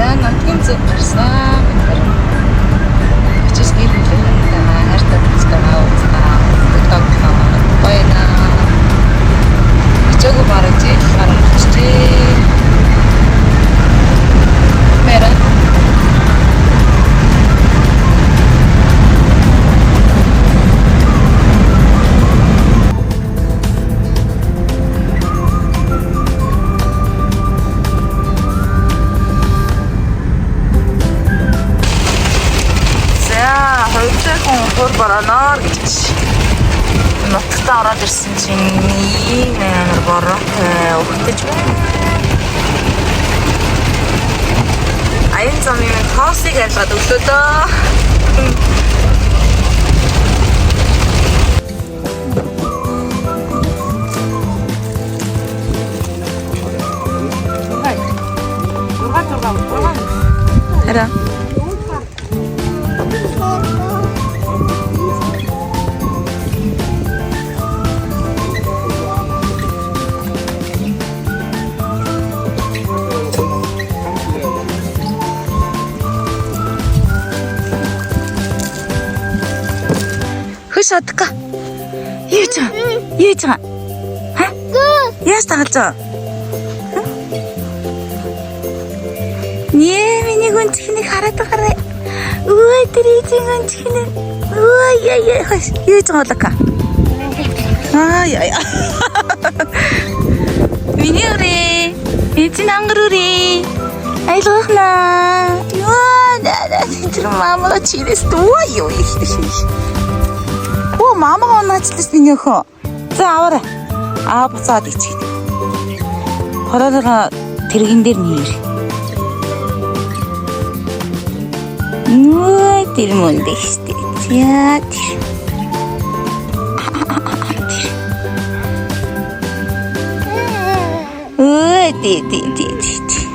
За, нутгийн зүг гарсан. Бид нар очиж гэр бүлийнхэнтэйгээ хайртай бүцтэйгээ уулзлаа. Тог байна. Очоогүй бараг жил гарan болчихжээ. Мэрэ. За, хоёртой хүн хөр бороноор гэж. Нутагтаа ороод ирсэн чинь ийм амар бороотой өгтөж байна. Аян замын тоосыг арилгаад өглөө дөө. Хараа. Хөш одка. Юу ч юм? Юу ч юм? Ха? Яаж тагалж байгаа? Нээ миний гүнцхнийг хараад байгаарай. Өө тэр эзэн гүнцхний. Өө яа яа хөш. Юу ч юм болоо? Аа яа яа. Миний үрээ. Эзэн ангар үрээ. Айлгахнаа. Ёо наа тэр мамага чирээс дүү юу их. Оо мамага унаачлаа миний өхөө. За аваарай. Аа буцаад ичгээд. Хороолоо тэрэгэн дээр нэр. Нөө тэр мөндөг штэ. За тэр. Өө тий тий тий тий.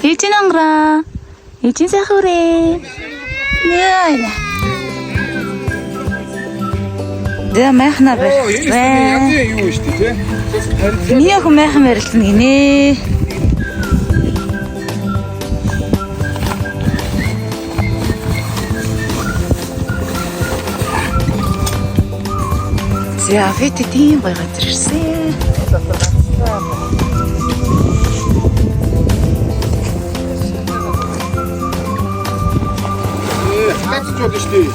Эжин ангара. Эжин сайхан үрээ. Нөө. За майхна барьсан. Юу шүү дээ тий? Миний охин майхан барилсан гинэ. За фит тийм гоё газар ирсэн. Хаач болно шүү дээ.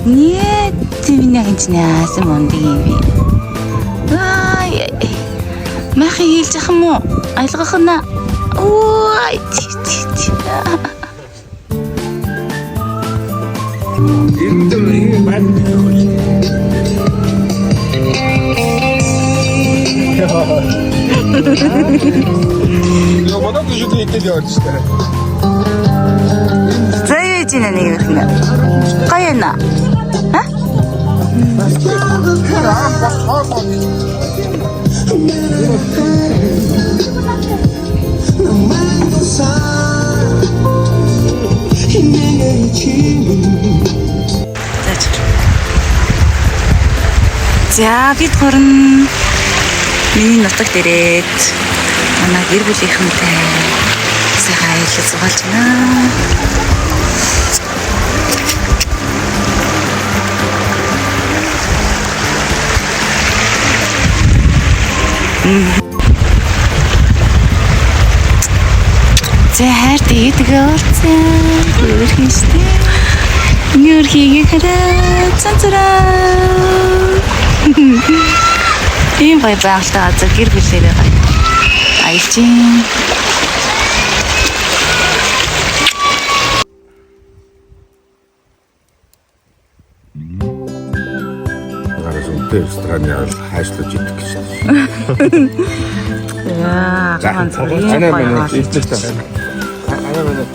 Нээ миний охин чинь яасан мундаг юм бэ? Аа майхан хийлж ах юм уу? Айлгах нь. Ой тий тий тий. Энд юм байна. Йоо, бодоод шүү дээ итэл яваад шүү дээ. За юу хийж байна нэг юм. Гоё юм аа. А? Аа, бас хаа. За чир. За бид гурн миний нутагт ирээд манай гэр бүлийнхэнтэй сайхан аялал зугаалж байна. За хайртай идэгэ уулзсан. Өөрхөн штэ. Миний өөрхийг хараа цанцараа. Тийм гоё байгальтай газар гэр бүлээрээ гоё аялж гин. Гараас үнтэй рестораны хайшлаж идэх гэж. Яа, ганц Анаа манай ирчихсэн. Анаа манай.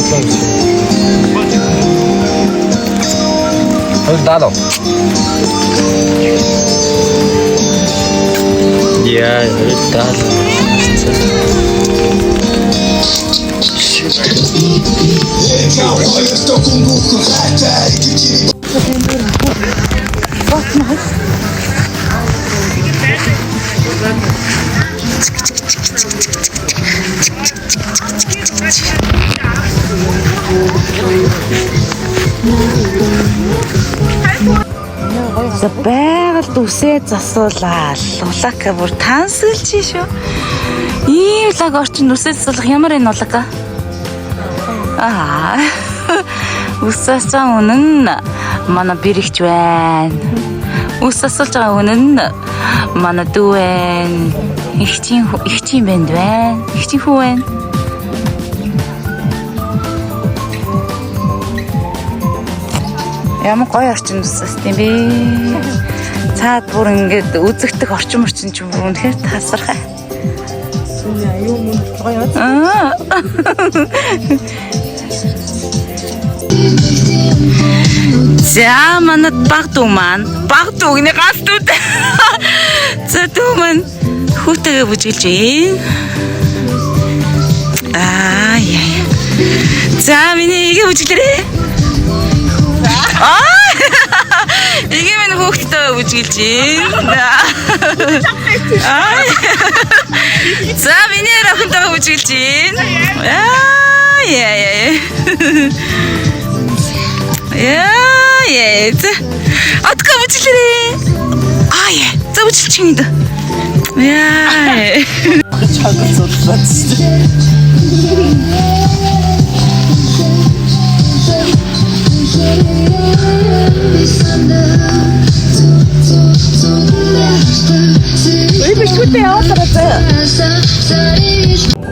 Хүмүүс юм. 270. Яа, 270. За байгальд үсээ засуулаад улака бүр тансгалж шүү. Ийм лаг орчинд үсээ засуулах ямар энэ улака? Аа. Үс зассан үнэн нь манай бэрэгч байна. Үс засуулж байгаа үнэн нь манай дүү байна. Эгчийн банд байна. Эгчийн хүү байна. Ямар гоё орчин үсэст юм бэ? Цаад бүр ингээд үзэгдэх орчин морчин ч бүр үнэхээр тасархай. Аа. За манад баг дүү маань баг дүүгний ганц дүүд. За дүү маань хүүтэйгээ бүжиглж байна. Аа яа. За миний эгээ бүжиглэрээ. Аа. Эгээ минь хүүхдтэй бүжиглж байна. Аа. За миний охинтойгоо бүжиглж байна. Аа яа яа. Яа яа. Отко бүжиглэрээ. Аа яа. За бүжиглчих юм да. Яа.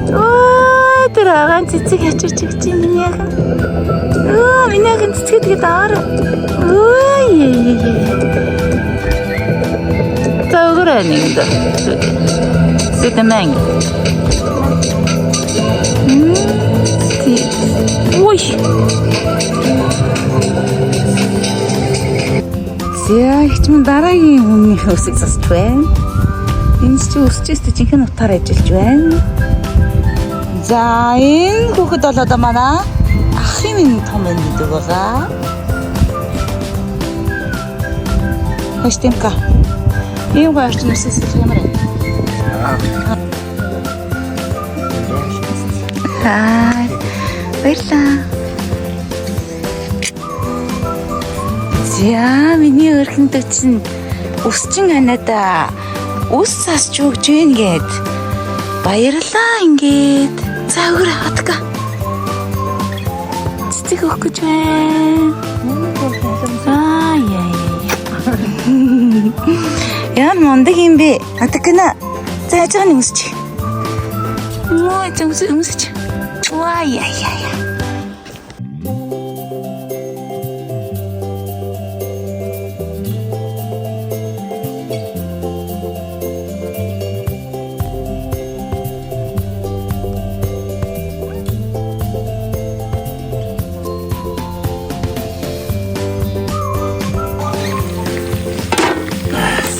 Өө тэр агаан цэцэг хачирч өгч юм миний яхан. Өө миний яхан цэцэг тэгээд аваар. Өө яа. За өгөрэй нэгэнд. Сэтэмэн. Ой. За их ч мөн дараагийн өмнөх үсэг засч байна. Энэ чи өсч өстө жинхэнэ утаар ажиллаж байна. За энэ хүүхэд бол одоо манай ахын минь том байна гэдэг байгаа. Хаштемка. Ийм гоё орчин үсээс ямар вэ? Аа. Баярлалаа. За миний өрхөндөө чинь өсчин анада ус сасч өгч гин гэд. Баярлалаа ингээд. За өгөр хатка. Цэцэг өгөх гэж байна. Аа яа яа. Ямар мундаг юм бэ? Хатка. За яаж байгаа нэг өсч. Муу зүс өмсөж. Ваа яа яа яа.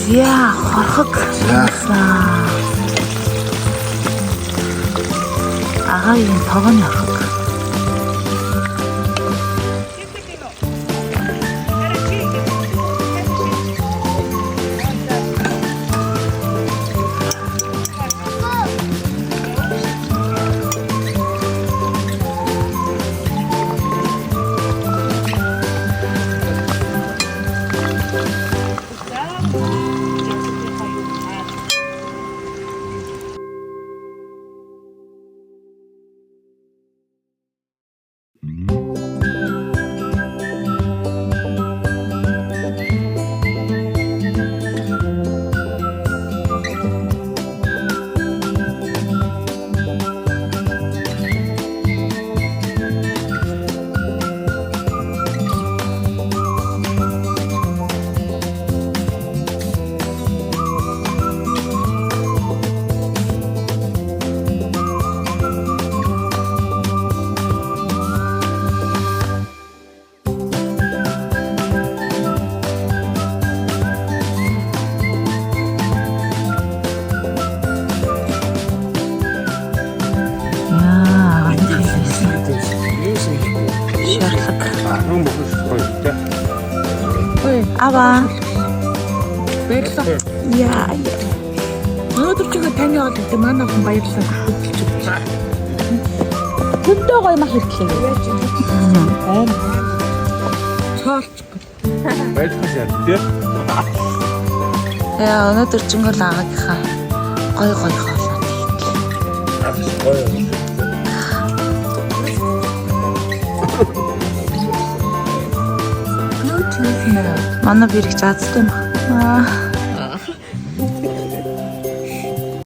За хорхог. За. Агаарын тогооны хорхог. Шорлог. Хүн бүхэн гоё тий. Аваа. Баярлалаа. Яа. Өнөөдөр чигээ таны хоол гэдэг манай охин баярлалаа хөдөлж өгч. Хөндөө гоё мах иртлээ. Аим. Цоолч. Баярлалаа шээ тий. Яа, өнөөдөр жингөл аагийнхаа гой гой хоолоо хийлээ. Гоё. Манай бэрэг заазтай юм. Аа.